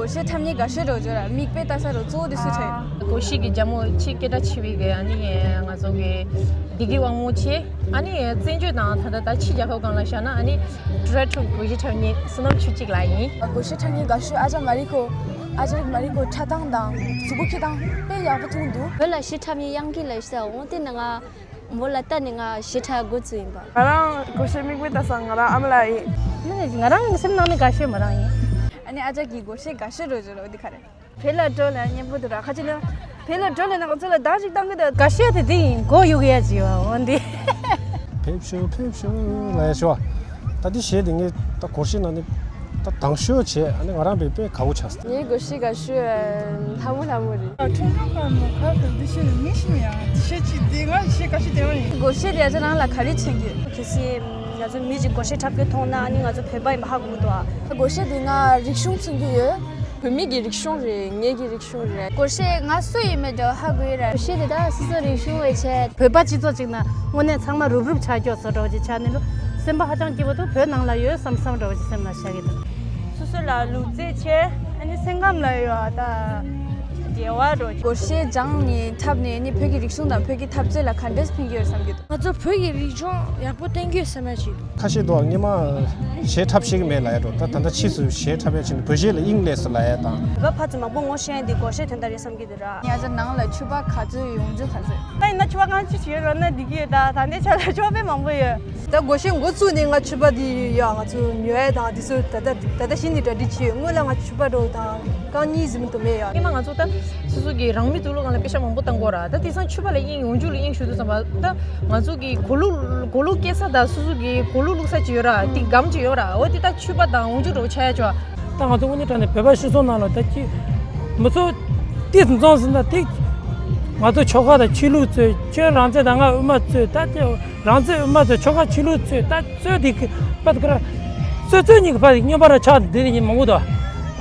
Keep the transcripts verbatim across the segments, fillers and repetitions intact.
ཤེས་ཐབས་ནི་དགའ་ཤོས་རོ་བརྗོད་ར་མིག་དཔེ་ལྟ་ས་རོ་གཙོ་བོ་དེ་སུ་ཆེ། སྒོར་གཞས་ཀྱི་རྒྱལ་མོ་ཆེ་སྐད་གྲགས་ཆེ་བའི་གི་ཨ་ནི་ང་ཚོ་གི་བདེ་སྐྱིད་དབང་མོ་ཆེ། ཨ་ནི་བཙན་བྱོལ་དང་ད་ལྟ་ད་ཕྱི་རྒྱལ་ཁབ་སྒང་ལ་བཞག་ན་ཨ་ནི་ཌི་རེག་ཊར་སྒོར་གཞས་འཁྲབ་མཁན་བསོད་ནམས་ཆོས་སྐྱིད་ལགས་ཡིན། སྒོར་གཞས་འཁྲབ་མཁན་དགའ་ཤོས་ཨ་ཅག་མ་རི་ཀོ། ཨ་ཅག་མ་རི་ཀོ་འཁྲབ་སྟངས་དང་གཟུགས་པོ་འཁྱེར་སྟངས་དཔེ་ཡག་པོ་མཐོང་འདུག་བོད་ལ་གཞས་འཁྲབ་མཁན་དབྱངས་སྐྱིད་ལགས་ཤ་འོང་དེ་ནི་ང་མོ་ལ་ལྟ་ནས་ང་གཞས་འཁྲབ་འགོ་བཙུགས་ཡིན་པ། ང་རང་སྒོར་གཞས་མིག་དཔེ་ལྟ་ས་ང་རང་ཨ་མ་ལགས་ཡིན། མི་ནི་ང་རང་སེམས་ནང་ནས་དགའ་ཤོས་མོ་རང་ཡིན། ཨ་ནི་ཨ་ཅག་གི་སྒོར་གཞས་དགའ་ཤོས་རོ་བརྗོད་རོ་འདི་ག་རེད། བོད་ལ་འགྲོ་ལ་སྙན་པོ་འདུག་ར་ཁ་ཅིག་ནི། བོད་ལ་འགྲོ་ལ་ན་ང་ཚོ་ལ་བདག་ཅིག་བཏང་གི་འདུག་དགའ་ཤོས་དེ་དེ་ཡིན་མགོ་གཡུག་ཡ་ཅིག་ཡོད་འོན་ཏེ། ཕེབས་ཤོག་ཕེབས་ཤོག་ལ་ཡ་ཤོག་ད་འདི་གཞས་དེ་ངས་ད་སྒོར་གཞས་ནང་ནས་ད་དང་ཤོས་བྱས་ཨ་ནི་ང་རང་པའི་དཔེ་དགའ་བོ་ཆགས་སོང་། ངའི་སྒོར་གཞས་དགའ་ཤོས་ལྷ་མོ་ལྷ་མོ་རེད། ཁྲུང་ཁྲུང་ཁ་མོ་ཁ་ཁ་འདི་ཤེས་ནས་མི་ཤེས་ཡང་འདི་ཤེས་ཅིག་འདི་ང་ཤེས་དགའ་ཤོས་དེ་རང་ཡིན། སྒོར་གཞས་དེ་ཡ་ཚ་རང་ལ་ག་རེ་མཚོན་གྱི། གལ་སྲིད་ང་ཚོ་མི་གཅིག་སྒོར་གཞས་འཁྲབ་མཁན་མཐོང་ན་ཨ་ནི་ང་ཚོ་བོད་པ་ཡིན་པ་ཧ་གོ་གི་འདུག་ཨ། སྒོར་གཞས་དེ་ང་རིག་གཞུང་མཚོན་གྱི་ཡོད། བོད་མི་གི་རིག་གཞུང་རེད། ངེད་ཀྱི་རིག་གཞུང་རེད། སྒོར་གཞས་ང་སུ་ཡིན་མིན་འདྲ་བ་ཧ་གོ་ཡི་རེད། སྒོར་གཞས་དེ་དག་སོ་སོའི་རིག་གཞུང་བའི་ཆེད། བོད་པ་སྤྱི་ཚོགས་གཅིག་ན་དངོས་གནས་ཚང་མ་རུབ་རུབ་ཆགས་ཀྱོག་བཟོ་འདྲ་བོ་ཅིག་ཆགས་ནས་ལོ། སེམས་པ་ཧ་ཅང་སྐྱིད་པོ་འདུག་བོད་ནང་ལ་ཡོད་བསམ་བསམ་འདྲ་བོ་ཅིག་སེམས་ལ་ཤར་གྱི་འདུག་སོ་སོ་ལ་ལུས་རྩལ་ཆེ། ཨ་ནི་སེམས་ཁམས་ལ་ཡོད་ཨ་ད། བདེ་བ་འདྲ་བོ་ཅིག་སྒོར་གཞས་སྦྱངས་ནས་འཁྲབ་ནས་ཨ་ནི་བོད་ཀྱི་རིག་གཞུང་དང་བོད་ཀྱི་འཐབ་རྩོད་ལ་ག་འདྲས་ཕན་གྱི་ཡོད་བསམ་གྱི་འདུག་ང་ཚོ་བོད་ཀྱི་རིག་གཞུང་ཡག་པོ་བསྟན་གྱི་ཡོད་བསམ་ཡ་ཅིག་འདུག་ཁ་ཤས་འདུག་སྔོན་མ་གཞས་འཁྲབ་ཤེས་ཀྱི་མེད་ལབ་ཡ་འགྲོ། ད་ད་ལྟ་ཕྱིས་སུ་གཞས་འཁྲབ་ཡ་ཕྱིན་ནས་བོད་གཞས་ལ་དབྱིངས་སླེབས་སོང་ལབ་ཡ་དང་། བོད་པ་ཕར་ཚུར་མང་པོ་ངོ་ཤེས་ཡ་འདི་སྒོར་གཞས་དོན་དག་རེད་བསམ་གྱི་འདུག་ར། ཉ་ཚ་ནང་ལ་ཕྱུ་པ་ག་ཚོད་ཡོང་རྒྱུ་ག་ཚོད། ད་ཡིན་ན་ཕྱུ་པ་གང་ཅི་ཞིག་ཡོད་རོགས་ན་འགྲིག་གི་ཡོད། ད་ད་ལྟའི་ཆ་ལ་ཕྱུ་པ་དཔེ་མང་པོ་ཡོད། ད་སྒོར་གཞས་འགོ་བཙུགས་ནས་ང་ཕྱུ་པ་འདི་ཡ་ང་ཚོ་ཉོ་ཡ་དང་འདི་ཚོ་ད་ལྟ་ད་ལྟ་གཞི་ནས་གྲ་སྒྲིག་བྱས་ཡོད། སྔོན་ལ་ང་ཕྱུ་པ་འདྲ་བོ་དང་རྐང་གཉིས་ཟིན་མི་འདུག་མེད་ཡ། སྔོན་མ་ང་ཚོ་ད་སོ་སོ་གི་རང་མི་དུག་ལོག་སྒང་ལ་པེ་ཤ་མང་པོ་བཏང་དགོས་ར། ད་དེང་སང་ཕྱུ་པ་ལ་དབྱིངས་ཡོང་རྒྱུ་ལ་དབྱིངས་ཞུ་དུས་ཙམ་པ་ད་ང་ཚོ་གི་གོས་ལུག་གོས་ལུག་སྐྱེ་ས་དང་སོ་སོ་གི་གོས་ལུག་བླུགས་ས་ཅིག་ཡོད་ར། དེ་སྒམ་ཅིག་ཡོད་ར། འོ་དེ་ད་ཕྱུ་པ་དང་འོང་རྒྱུ་འདྲ་བོ་ཆགས་ཡ་ཆོག་ད་ང་ཚོ་དངོས་གནས་དྲང་གནས་བོད་པ་སྤྱི་ཚོགས་ནང་ལ་ད་ཅི་མི་ཚོ་ཏིས་འཛོམས་ཟིན་ན་ཏིས་ང་ཚོ་ཆོལ་ཁ་དང་ཆོས་ལུགས་རྩོད། ཁྱོད་རང་བཙན་དང་ང་དབུ་མ་རྩོད། ད་ཅི་རང་བཙན་དབུ་མ་རྩོད། ཆོལ་ཁ་ཆོས་ལུགས་རྩོད། ད་རྩོད་དེ་གི་པད་ཀ་ར་རྩོད་རྩོད་གཉིས་ཀྱི་ཕ་རྣོན་པ་ར་ཆགས་འདི་རེ་ཡིན་མང་པོ་དོ།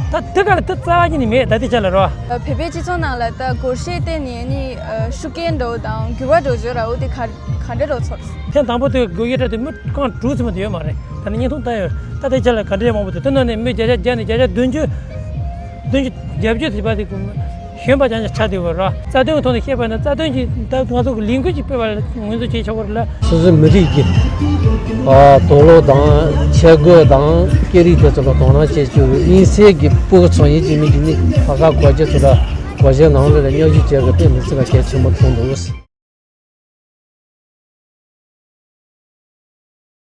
ད་དེ་ག་ལ་དེ་རྩ་བ་ཉིད་ནས་མེད། ད་དེ་ཆ་ལ་རོ། བོད་པའི་སྤྱི་ཚོགས་ནང་ལ་ད་སྒོར་གཞས་བལྟས་ནས་ནི་ཤུགས་རྐྱེན་འདྲ་བོ་དང་འགྱུར་བ་འགྲོ་བརྗོད་ར། འོ་དེ་ག་ག་འདྲ་རོ་ཚོར། ཐེངས་དང་པོ་དེ་སྒོར་གཞས་འཁྲབ་དུས་མི་རྐང་དྲུག་ཙམ་དུ་ཡོད་མ་རེད། ད་ནི་བརྙན་ཐུང་ལྟ་ཡོད། ད་དེ་ཆ་ལ་ག་འདྲས་མང་པོ་འདུག་དེ་ནང་ནས་མི་བརྒྱ་ཆ་བརྒྱ་ནས་བརྒྱ་ཆ་བདུན་ཅུ། བདུན་ཅུ་བརྒྱད་ཅུ་དེ་པ་དེ་གཞོན་པ་ཅང་ཅང་ཆགས་བསྡད་ཡོད་ར། རྩ་དོན་གྱི་ཐོག་ནས་བཤད་པ་ན་རྩ་དོན་གྱི་ད་ང་ཚོ་གི་ལས་འགུལ་ཅིག་སྤེལ་བ་ལ་ངོས་འཛིན་བྱེད་ཆོག་གི་རེད་ལ། སོ་སོའི་མི་རིགས་ཀྱི་ཨ་དུག་ལོག་དང་ཆས་གོས་དང་སྐད་རིགས་དེ་ཚོ་ལ་དོ་སྣང་བྱེད་ཆོག་གི་དམིགས་བསལ་གྱི་ཕྲུ་གུ་ཚོ་ཡིན་གཅིག་མིན་གཅིག་ནི་ལྷག་དཀར་སྒོར་གཞས་ཚོ་ལ་སྒོར་གཞས་ནང་ལོགས་ལ་མཉམ་ཞུགས་བྱེད་དགོས་དཔེ་མི་སྲིད་པ་གལ་ཆེན་པོ་མཐོང་འདུག